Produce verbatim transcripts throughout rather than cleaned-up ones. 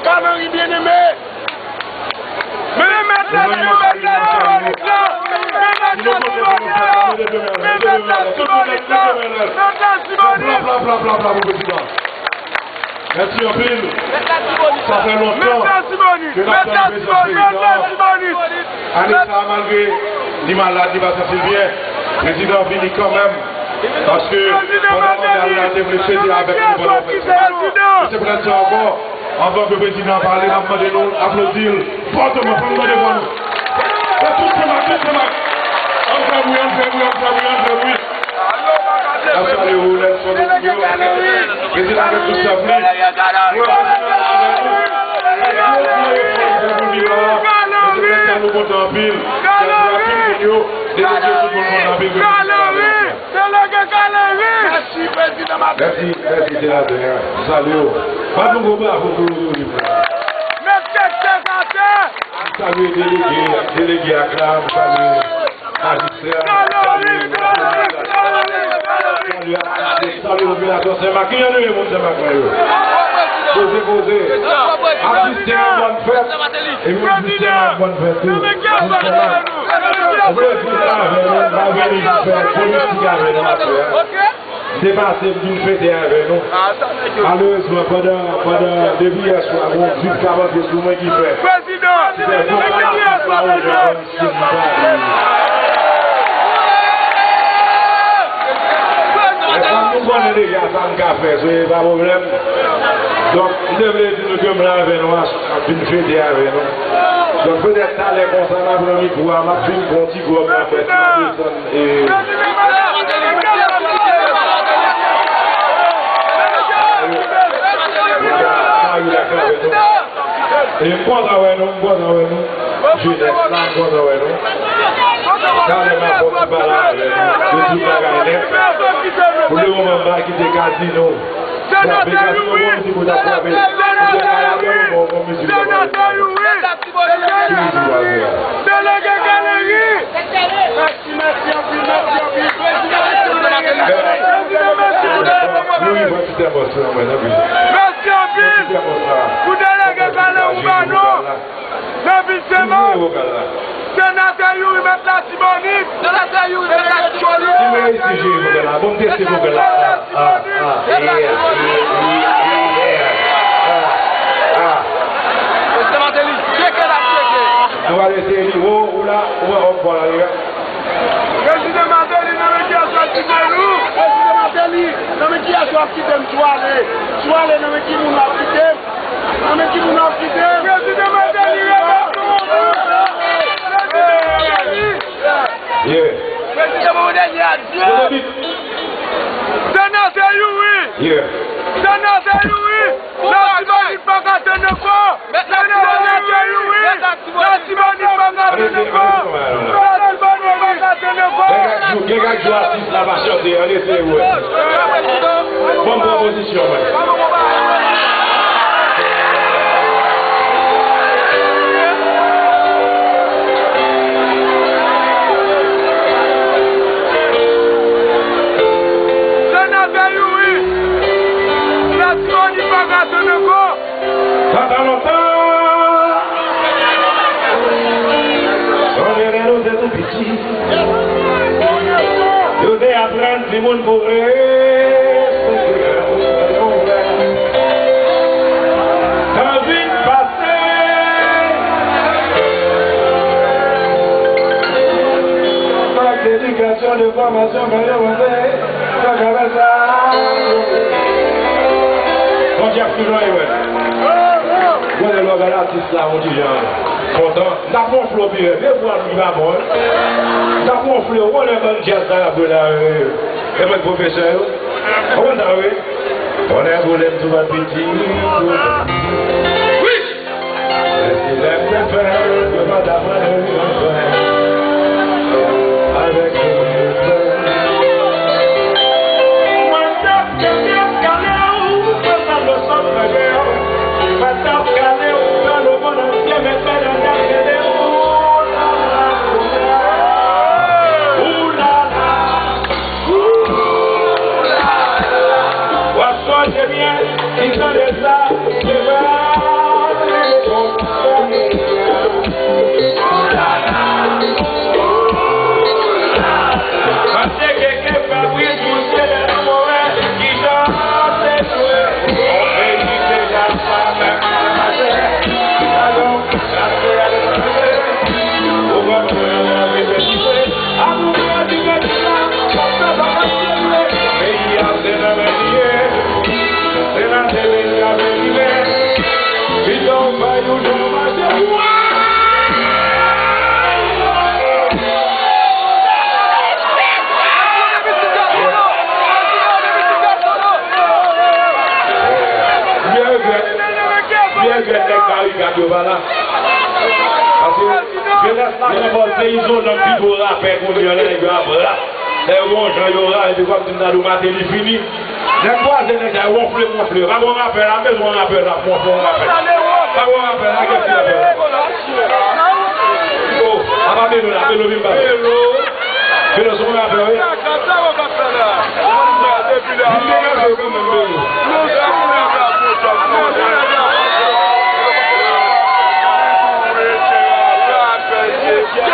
Kalanri byeneme. Men mèt la Tibonit la. Men mèt la Tibonit la. Men mèt la Tibonit la. Men mèt la Tibonit. Mèsi anpil. Sa fè lontan ke n ap tann prezans prezidan an. Ane sa a, malgre li malad, li pa santi l byen, prezidan an vini kanmenm. Paske pandan manda l la, li te vle fete avèk nou pandan fèt sa. Misye pral di ankò, anvan ke prezidan an pale, n ap mande nou aplodi l fòteman. Fò nou mande vwa nou. Fè tout Senmak, tout Senmak. Ann fè bri, ann fè bri, ann fè bri, ann fè bri. N ap salye w, Nelson Rodrigo. Prezidan gen tout chèf li. Nou wè prezidan an avèk nou. Gwo, gwo efò l fè pou l vin la. Mesye, nou kontan anpil. Mèsi anpil moun yo. Delege, tout moun kontan anpil ke prezidan avèk nou. Delege Kalanri! Mèsi, prezidan Martelly. Mèsi, mèsi, senatè. M salye w. Bat yon gwo bravo pou Rodrigue. Met kèk tèt atè! M salye delege, delege ak la, m salye majistra, m salye, m salye, m salye, m salye popilasyon Senmak. Kilè nou ye, moun Senmak mwen yo? Poze, poze. Ap di Senmak bòn fèt. Epi m di Senmak bòn fèt tou. Moun Senmak. Ou vle di sa avè nou, m pa vini pou fè politik avè nou atè a. M te pase m vin fete avè nou. Malerezman, pandan, pandan depi yèswa, gon grip k ap antre sou mwen ki fè. Prezidan! Prezidan! Men kòm nou konnen deja sa m ka fè, so e pa pwoblèm. Donk, m te vle di nou ke m la avè nou, ap vin fete avè nou. Donk, petèt talè konsa, m ap pran mikwo a, m ap vin pran ti gwòg la, apre si m ap desann, e, Mayou la k avè nou. E m kontan wè nou, m kontan wè nou. Jenès la, m kontan wè nou. Talè m ap fè yon ti pale avè nou de tout bagay nèt. Pou le moman, m pral kite kazino. Frape kazino, bon mizik ou t ap frape. Ou te ka la, bon, bon mizik ou t ap frape. Ki mizik w ap jwe a? Delege Kalanri! Mèsi, mèsi anpil, mèsi anpil. Prezidan, mèsi anpil. Prezidan, mèsi anpil. Wi, wi, pran ti tèmòs la, mwen, anpil. Mèsi anpil. Pran ti tèmòs la. Pou delege Kalanri ba nou. Nan vil Senmak. Senatè Youri, mèt la Tibonit. Senatè Youri, mèt la Tibonit. Ki mwen isi jere vokal la. Bon, m teste vokal la. Ah, ah, yeah, yeah, yeah, yeah. Ah, ah. Prezidan Martelly, tcheke la, tcheke. Nou va eseye li. Wo, ou la, ou wè, ou wè, la, li la. Prezidan Martelly, nan men kiyès w ap kite nou? Prezidan Martelly, nan men kiyès w ap kite m? Si w ale, si w ale, nan men ki moun w ap kite m? Nan men ki moun w ap kite m? Prezidan Martelly, remet nou! Prezidan Martelly! Yeah. Prezidan Martelly, adye! Senatè Youri! Yeah. Senatè Youri! Latibonit pa ka tann ankò! Senatè Youri! Latibonit pa ka tann ankò! Latibonit pa ka tann ankò! Gen kèk jou, gen kèk jou atis la pa chante, ann eseye wè. Ban m pran pozisyon mwen. Senatè Youri! Latibonit pa ka tann ankò! Sa fè lontan. Sonje lè nou te tou piti. Yo te aprann timoun pou respekte granmoun. Tan vin pase. Mank dedikasyon, de fòmasyon, fè yo monte. Sa ka fè sa. Bon, Jeff, ki jan e wè? Gade lè w gade atis la, yon ti jan kontan. M ta pran yon flo pi rèd. E vwa li pa bon, wi. M ta pran yon flo. Ou konnen bann djaz sa y ap jwe la, e, e bann pwofesè yo. Ou konn sa, wi. Konnen pwoblèm sou bann piti. Wi! Mèsi lè m te fè, yo pa t aprann nou anfen. Avèk tout respè. Mwen t ap kenbe w kale w, mwen pa t sot mwen deyò. Mwen t ap kale w, pran lemonn antye, men fè nan tèt kale w. Ou la la, ou la la. W ap sonje byen, ki tande sa, se vre. Mwen regrèt, mwen regrèt nèg Barikad yo pa la. Paske Jeunesse la, Jean Paul, se izolan pi gwo rapè kounye a, lè nèg yo ap rap. Lè yo gon jan yo rale, depi w ap di m nan do maten li fini. Nèg kwaze nèg sa yo wonfle, wonfle. Pa gon rapè la, m bezwen yon rapè la pou wonfle yon rapè. Pa gon rapè la, gen ti rapè la. Oh, apa Belo la, Belo vin pa. Belo, se yon rapè, wi. Vin degaje w kanmenm, Belo.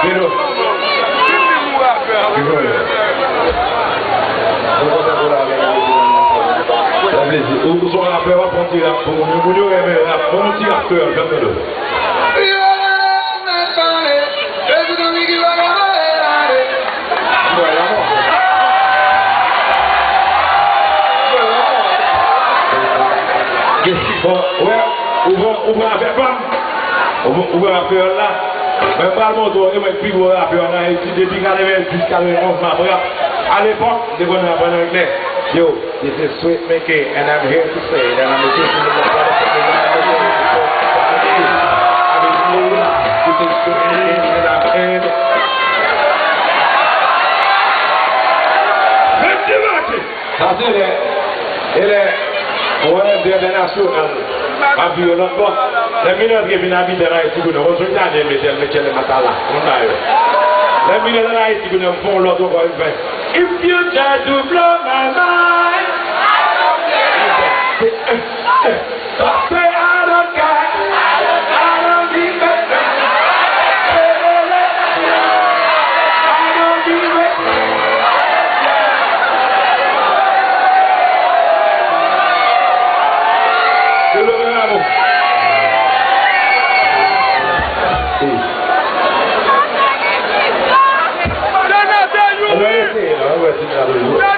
Belo. Belo. Mwen kontan pou la avèk nou. Sa vle di, ou, ou se yon rapè, w ap fè yon ti rap pou moun yo. Moun yo renmen rap. Fè yon ti rap kreyòl, fè m tande w. Bon, wè, ou bon, ou bon avèk pa m. Ou bon, ou bon avèk kreyòl la. Mwen pral montre w, e mwen ki pi gwo rapè ann Ayiti. Depi katrevenndis, katrevenonz, m ap rap. Alepòk, m te konn rap ann anglè. Yo, this is Sweet Micky, and I'm here to say that I'm a Sa se lè, e lè, ou wè, entènasyonal, m ap vire lòt bò. Lè m vin antre vin abite nan Ayiti, kounye a, konn sou Italyen, Michel, Michele Matala, konn sa yo. Lè m vin antre nan Ayiti, kounye a, m fè yon lòt ankò, m fè, If you try to blow my mind, I don't care. Se, eh, eh. Say I don't care. I don't give a damn. I don't give a damn. Yo leve la, bon. Ann eseye la, ann wè si n ka toujou.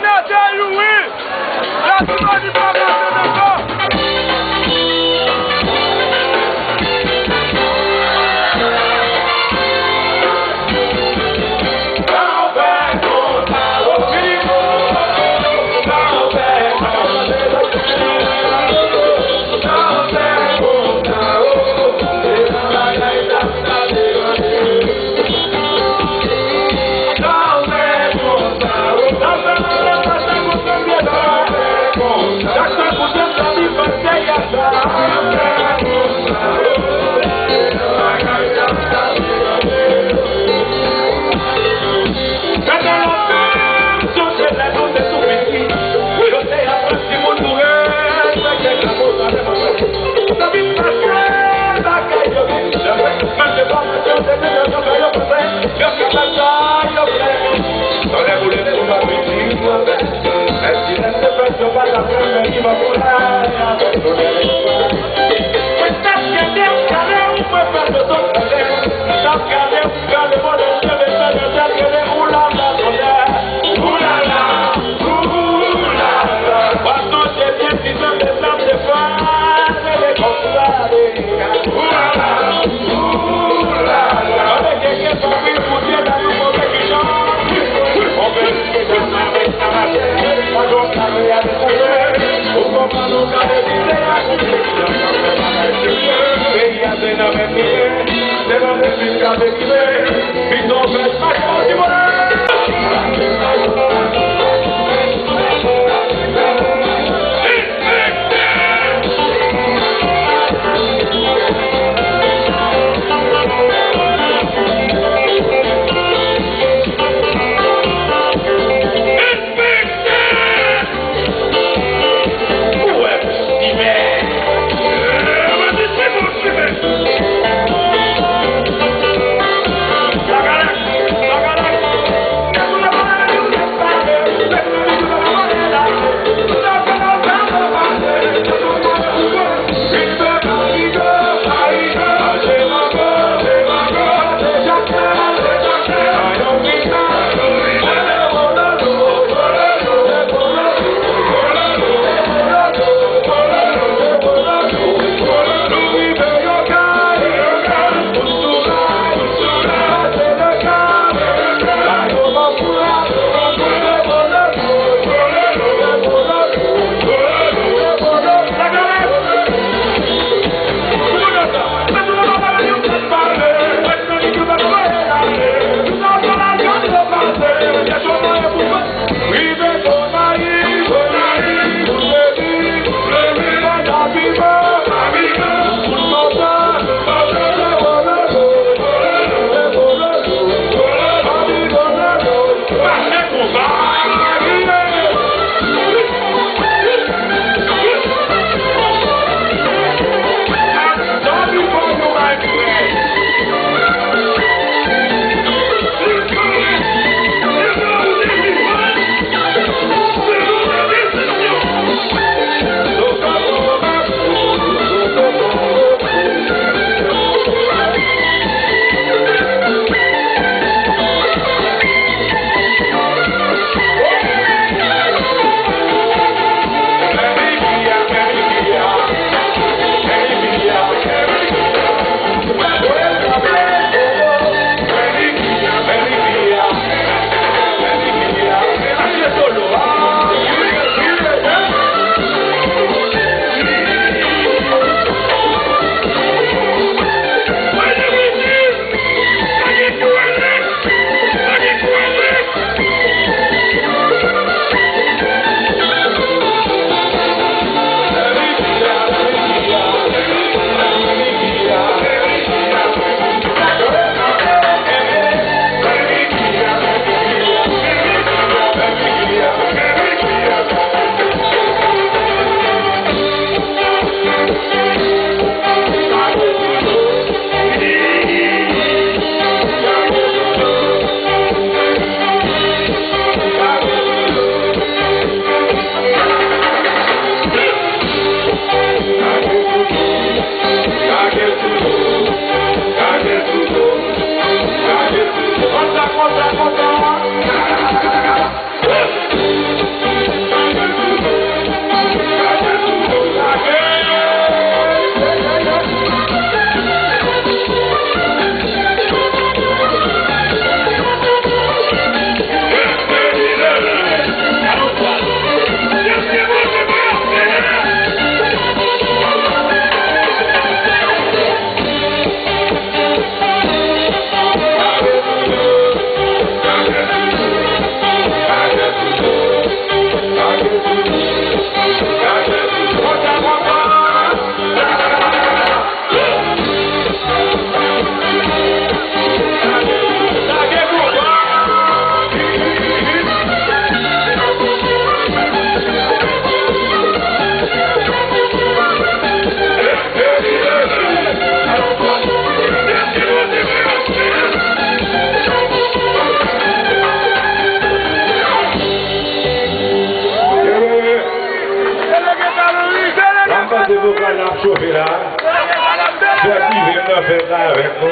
Fè prive m nan fèt la avèk nou.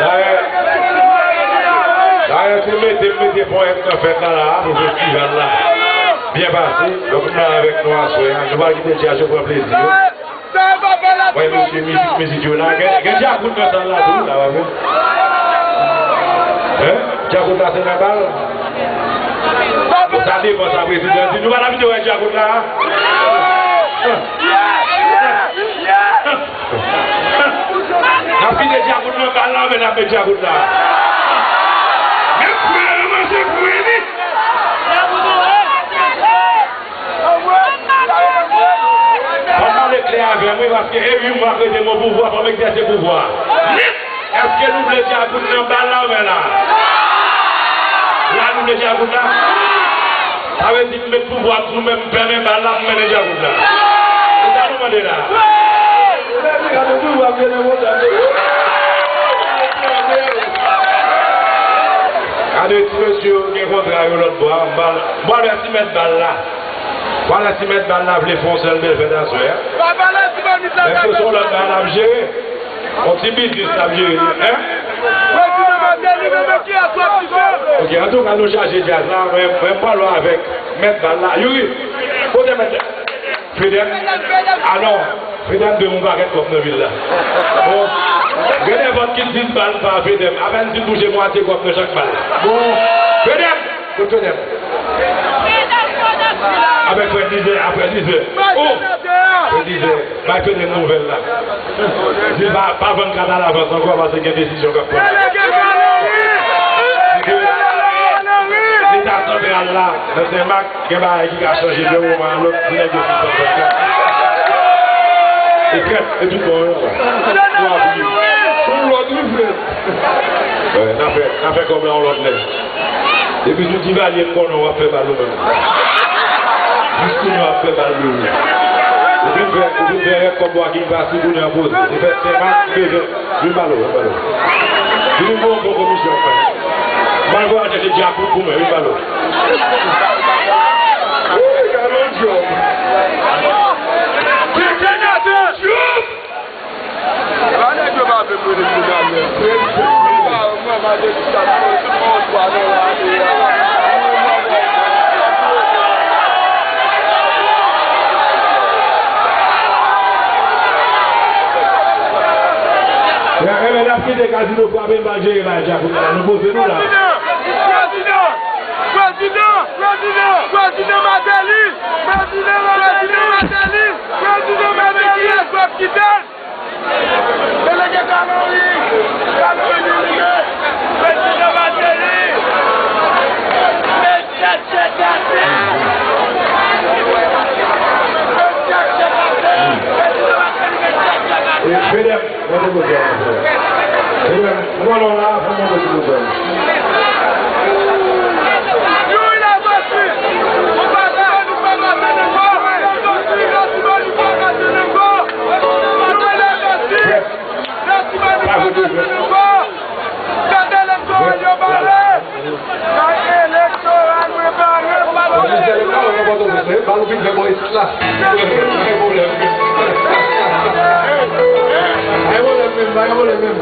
Dayè, dayè, se mete m mete ponyèt nan fèt la la a pou festival la byen pase. Donk, m la avèk nou aswè a. Nou pral kite djaz yo pran plezi yo. Mwen, mesye, mizik, mizik yo la. Gen, gen djakout nan sal la tou, la, pa vre? Hein? Djakout la, se nan bal? Bon, sa depann sa prezidan di. Nou pa t envite wè djakout la? N ap kite djakout nan bal la, men n ap met djakout la. Men frè yo manje fwi, wi. Fò m pale klè avè m, wi, paske e ui m ap rete m o pouvwa, fò m egzèse pouvwa. Nèt! Èske nou vle djakout nan bal la, men la? La, nou vle djakout la? Sa vle di m met pouvwa m sou men m, fèmen bal la, m mennen djakout la. Se sa nou mande la? Gade ti mesye yo gen kontra yo lòt bò a, m pral, m pral wè si mèt bal la. Pral wè si mèt bal la vle fè yon sèl bèl fèt aswè a. Èske se yon lòt bagay l ap jere? Yon ti biznis l ap jere, hein? Ok, antouka, nou chaje djaz la, mwen, mwen pale avèk mèt bal la. Youri, kote mèt? Fedèm? Alò, Fedèm dwe yon pakèt kòb nan vil la. Bon, gen de vòt ki dis bal pa Fedèm. Apèn si l bouje mwatye kòb nan chak bal. Bon, Fedèm! Kote Fedèm? Avèk frè Dizè, a frè Dizè. Oh! Frè Dizè, bay Fedèm nouvèl la. Di pa, pa vann kat alavans ankò, paske gen desizyon k ap pran. Di ke Leta santral la, nan Senmak, gen bagay ki ka chanje de yon moman a lòt, pou nèg yo sispann vann kat. E kèt, e tout bon, wi. Nou ap ri. Sou lòd, wi, frè. Wè, n a fè, n a fè kòb la yon lòt lè. Depi sou Divalye m konnen w ap fè bal ou menm. Jis kounye a w ap fè bal de ou. Ou fin fè, ou fin fè rèv kòb ou a ki pase kounye a poze. Se fè, fè mas, fè jè. Vin bal ou, vin bal ou. Vin m ba w bon komisyon, frè. M al voye al chèche djakout pou mwen, vin bal ou. Wi, gade yon djòb. Kèkè gade yon djòb. Enben, n ap kite Kazino frape, n pral jere bagay djakout la. Nou poze nou la. Prezidan! Prezidan! Prezidan! Prezidan Martelly! Prezidan Martelly! Prezidan Martelly! Prezidan Martelly! Delege Kalori! Kalori vini! Prezidan Martelly! Met tèt chèch atè! Met tèt chèch atè! Prezidan Martelly, met tèt chèch atè! Fedèm, monte kote a, frè. Fedèm, ou pran lò la, fò monte sou kote a. Youri Latortue! Ou pa ka, nou pa ka tande ankò! Youri Latortue, nou pa ka tande ankò! Kay elektoral yo bare! Kay elektoral mwen bare! Komisè elektoral nan Pòtoprens, se pa nou ki fè bò isit la. Pa gen pwoblèm. Pa gen pwoblèm menm, pa gen pwoblèm menm.